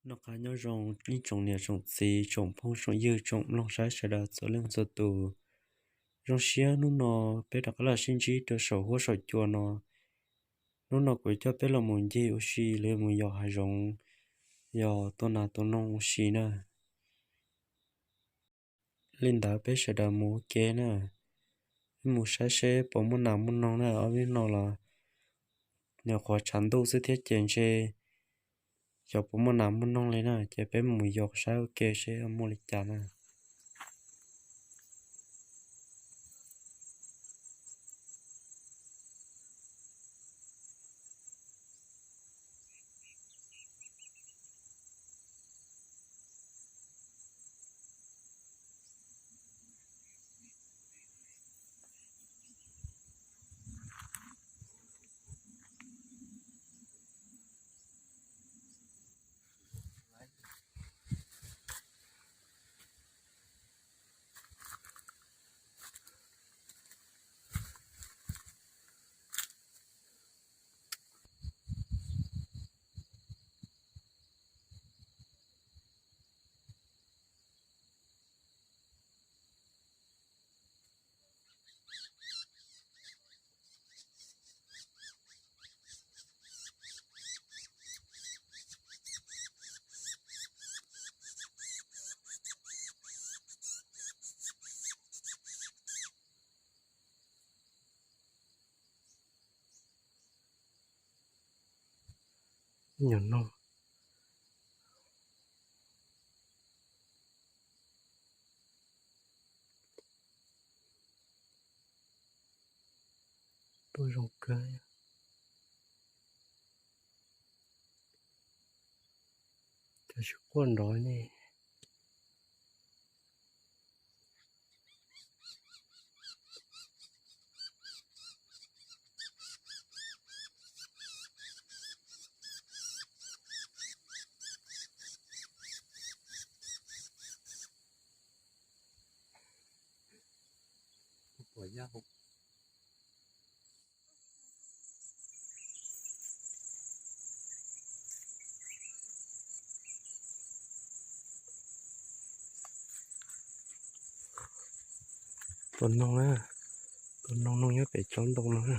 Noj qab nyob zoo ib tsoom niam tsoom txiv, tsoom phooj tsoom ywg, tsoom mloog saib sawv daws txhua leej txhua tus. Zoo siab hnub no peb rov qab los sib ntsib rau saum huab saum cua no. Hnub no kuv coj peb los mus ncig ua si los yog mus yos hav zoov, yos tua nas tua noog ua si na. Li ntawd peb sawv daws mus ua ke na, peb mus saib seb puas muaj nas muaj noog na. Ob peb hnub no los nyuam qhuav tshav ntuj xwb thiab ces ntshe xyov puas muaj nas muaj noog li na, ces peb mus yos saib ua ke seb muaj li cas na. Nyuam no tuaj zoo kawg, cov tsis quaj nrov ne. Tua noog na, tua noog, noog nyob pem tsob ntoo no na.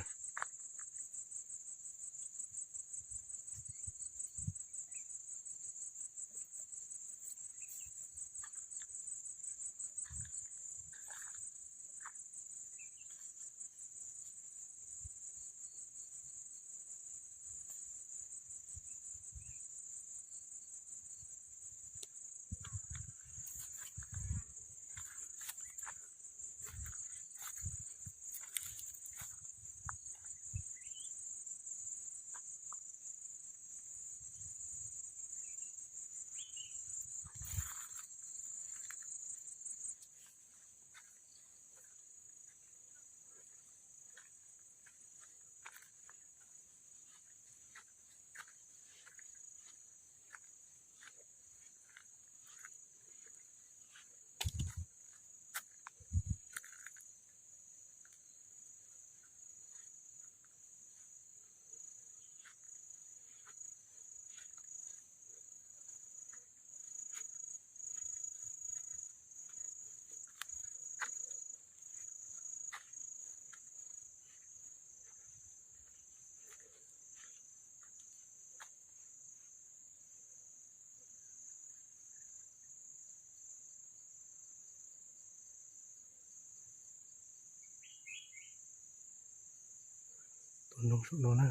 Tus noog saum no na.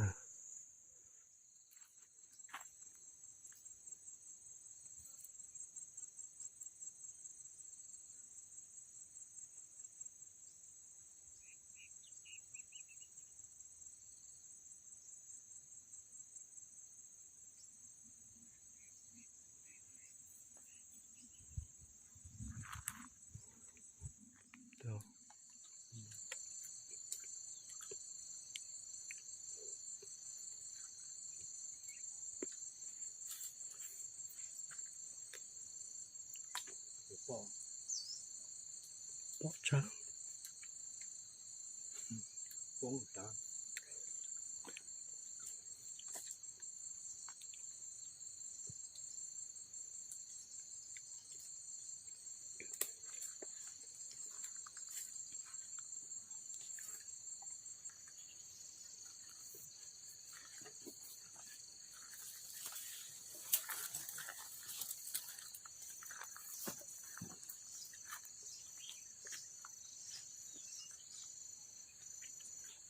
Pom tsawg.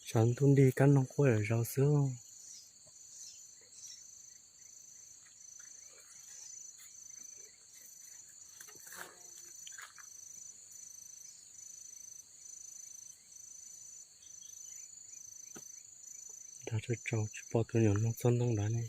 Tshav ntuj nrig kab noog quaj zom zaws xwb. Dag tsaus tsaus tsis pom tus nyuam noog txog ntoo nrad ne.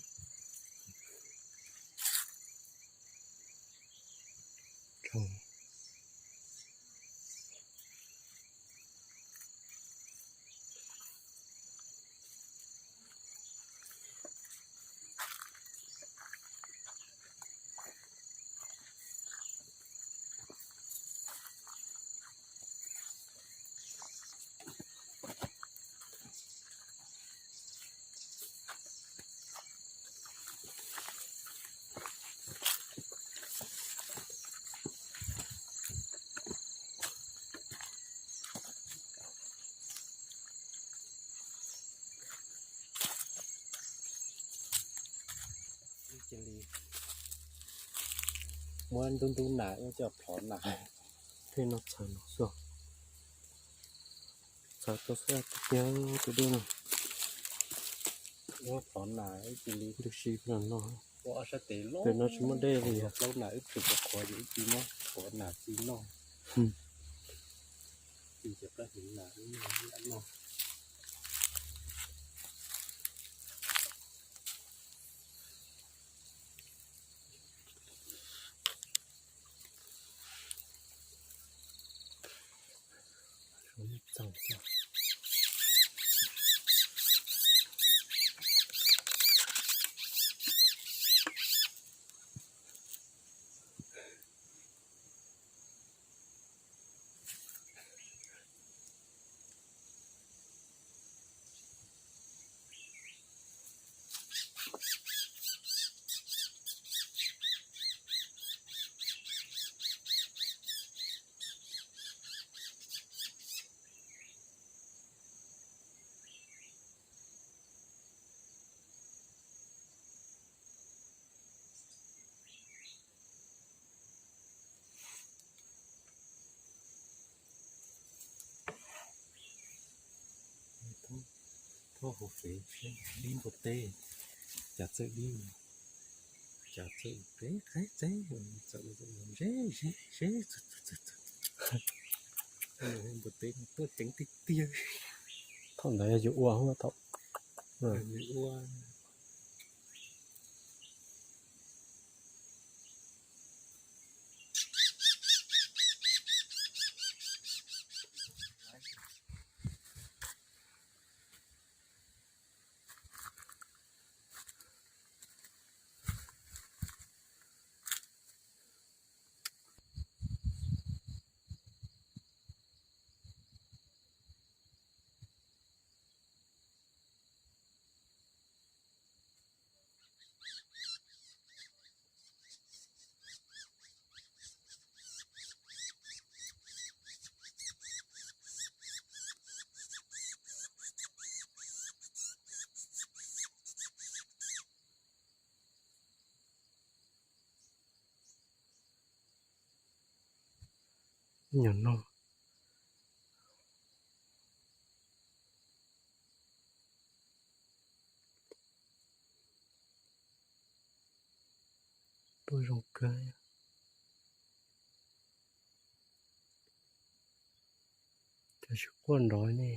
Cia li muab ntub ntub nas ua coj plhov nas. Tej no txhawv no xwb. Txhawv tau xwb tiag tus dej no. Muab plhov nas ib cia li ntws si no no. Ua ob sab tes loj, pem no tsis muaj dej li. Plaub nas wb tsuas qhuav qhuav ces ib cia muab plhov nas ci noj. Ci ces plab hniv nas wb noj. Thob hauv fev dib npua teb, cas txawj dib, cas txawj peb qaib txeb, txawm ze ze ze, npua teb tuaj ceev tiag tiag. Thaum ntawd yog yus ua hub thaum ua. Nyuam no tuaj zoo kawg. Tam sim quaj nrov ne.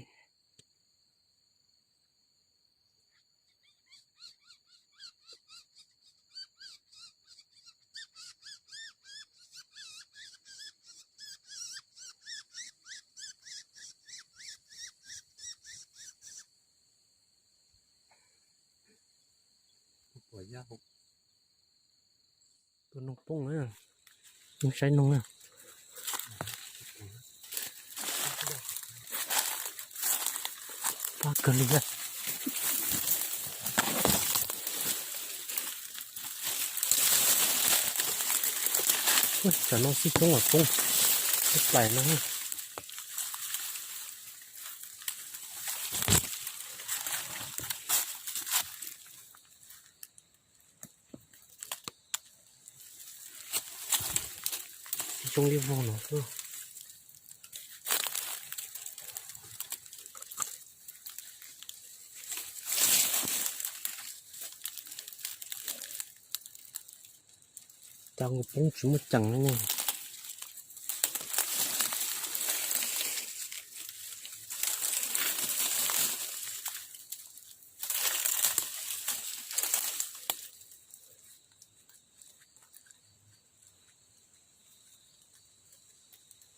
Tua noog poob na, yeej saib noog na. Pab kawg li na. Tsam no xib roob los poob, ib plais no. Xib roob liab vog no xwb. Nkaus poob tsis muaj ceem ne.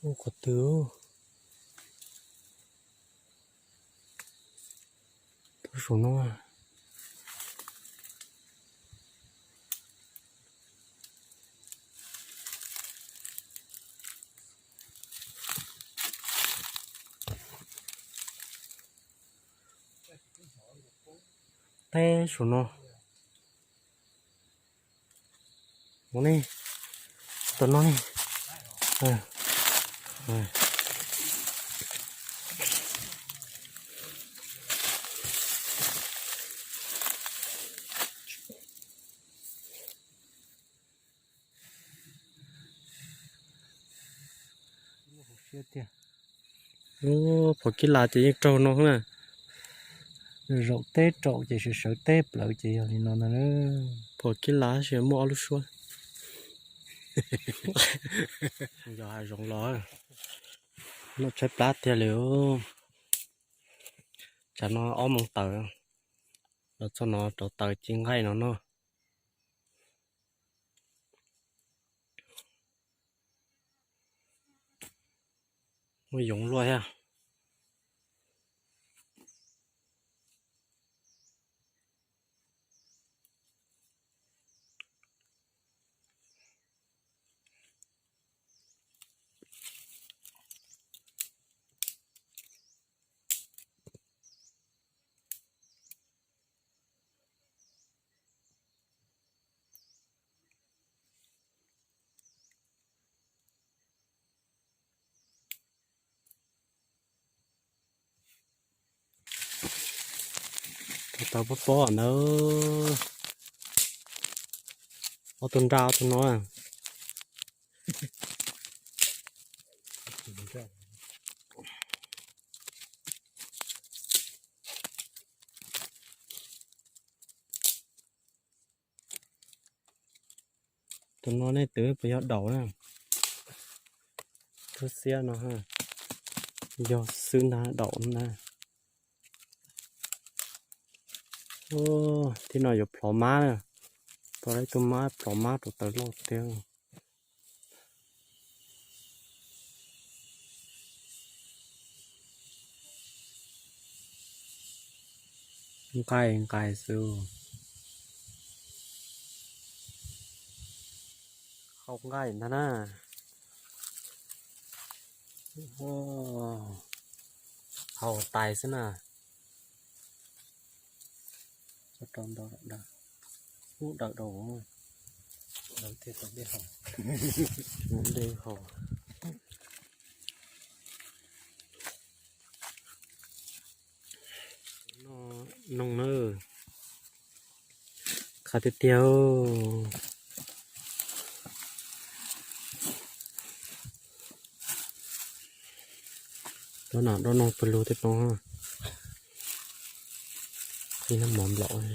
Ua qhov twg? Saum no. Teb saum no. Mus ne, tom no ne. Phom kib las ces yeej raug no na. Zaum teb raum ces sawv sawv teb plawv ces yog li no ntag. Phom kib las tab sis muaj ob lub suab. Yog hav zoov los, noj tshaib plab tiag li. Tsam no ob moos tawm, los txog no rauv taws ci nqaij no noj. Muaj yoov luaj thiab. Tau pob pob ntawd. Ob tug nraj ob tug no. Tus no nej twv puas yog daum na? Lub xiab no yog xwb ntag, daum ntag. Thib no yuav plhov mab na. Tau ib tug mab plhov mab rau taws loj tiag. Nqaij nqaij xwb. Hau nqaij ntag na. Hau tais xwb na. Ub, dawm dau, dej haus. Noog na, qab tiag tiag. Rau nam rau noog pawg lug tej no. Ib nab mov nplaum.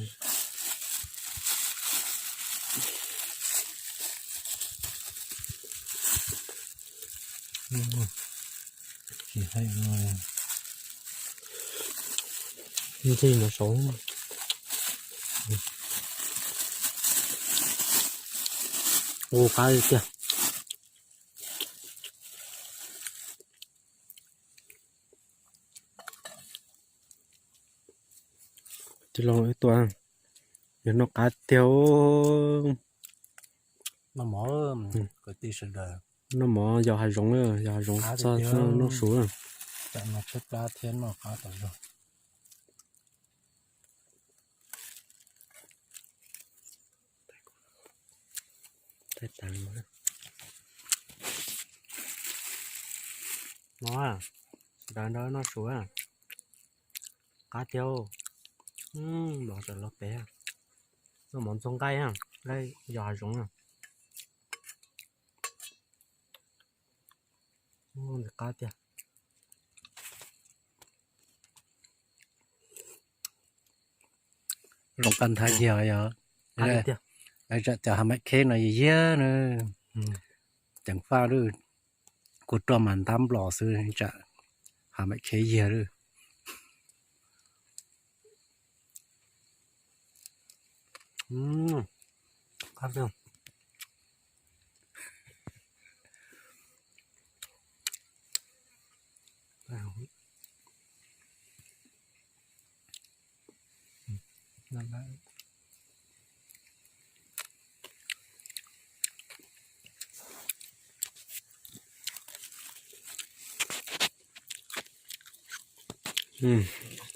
Ntxig no saud. Ua qab li tiag. Tig los ib tua, yog noj qab tiag. Noj mov, kwv tij sawv daws. Noj mov yos hav zoov, yos hav zoov txog noj su. Tsam no tshaib plab thiab noj qab tau zog. No, sawv daws nrog noj su. Qab tiag. Los tawm los pem, noj mov ntxuag nqaij, nqaij yos hav zoov. Ntxim qab tiag. Zoo qab nthav yog yog. Qab tiag. Tsam cov hav maim kheb no yog yiag na, ceev faj lawm, kua roj mas ntab nplos xwb, tsam hav maim kheb yiag lawm.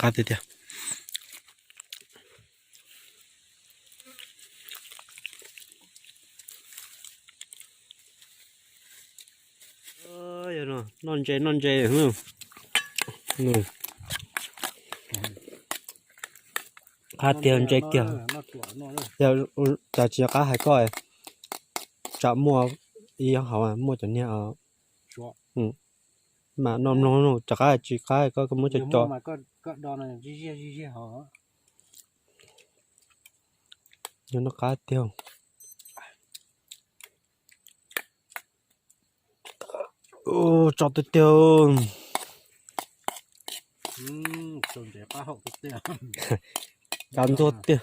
Qab tiag tiag. Noj ntse noj ntse. Qab tiag ntse kiag. Yog cas tsis nco qab hais koj, tsam muaj ib hauv muaj cov niag mas noj mloog rov qab tsis qab koj muab cov co. Yog noj qab tiag. Tso tiag tiag. Qab ntxuag tiag.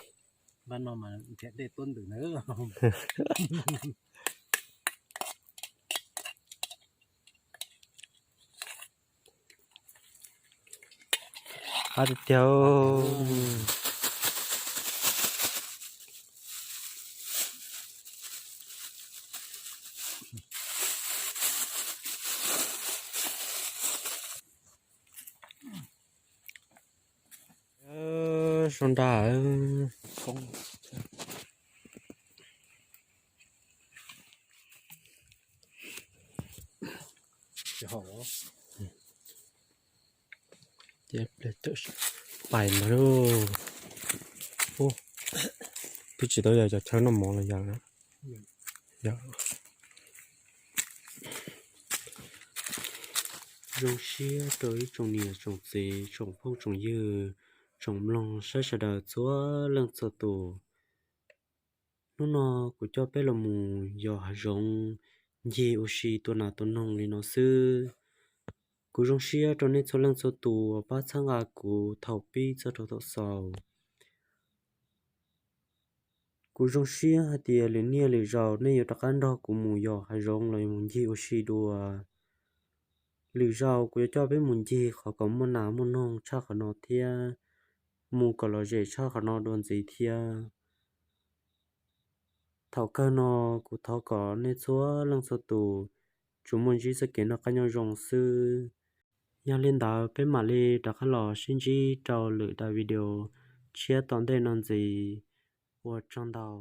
Qab tiag tiag. Sau nra. Pais mas lub, twb tsis tau yog cov chaw noj mov los yog. Zoo siab rau ib tsoom niam tsoom txiv tsoom phooj tsoom ywg, tsoom mloog saib sawv daws txhua leej txhua tus. Hnub no kuv coj peb los mus yos hav zoov ncig ua si tua nas tua noog li no xwb. Kuv zoo siab rau nej txhua leej txhua tus uas pab txhawb nqa kuv thaum pib txog rau thaum xaus. Kuv zoo siab hais tias lwm niaj lwm zaus nej yuav rov qab nrog kuv mus yos hav zoov los yog mus ncig ua si dua. Lwm zaus kuv yuav coj peb mus ncig qhov kom muaj nas muaj noog tshaj qhov no thiab, mus kom lom zem tshaj qhov no dua ntxiv thiab. Thaum kawg no kuv thov kom nej txhua leej txhua tus tsuas muaj ntsib txoj kev noj qab nyob zoo xwb. Yog li ntawd peb mam li rov qab los sib ntsib rau lwm daim video tshiab tom ntej no ntxiv. Ua tsaug ntau.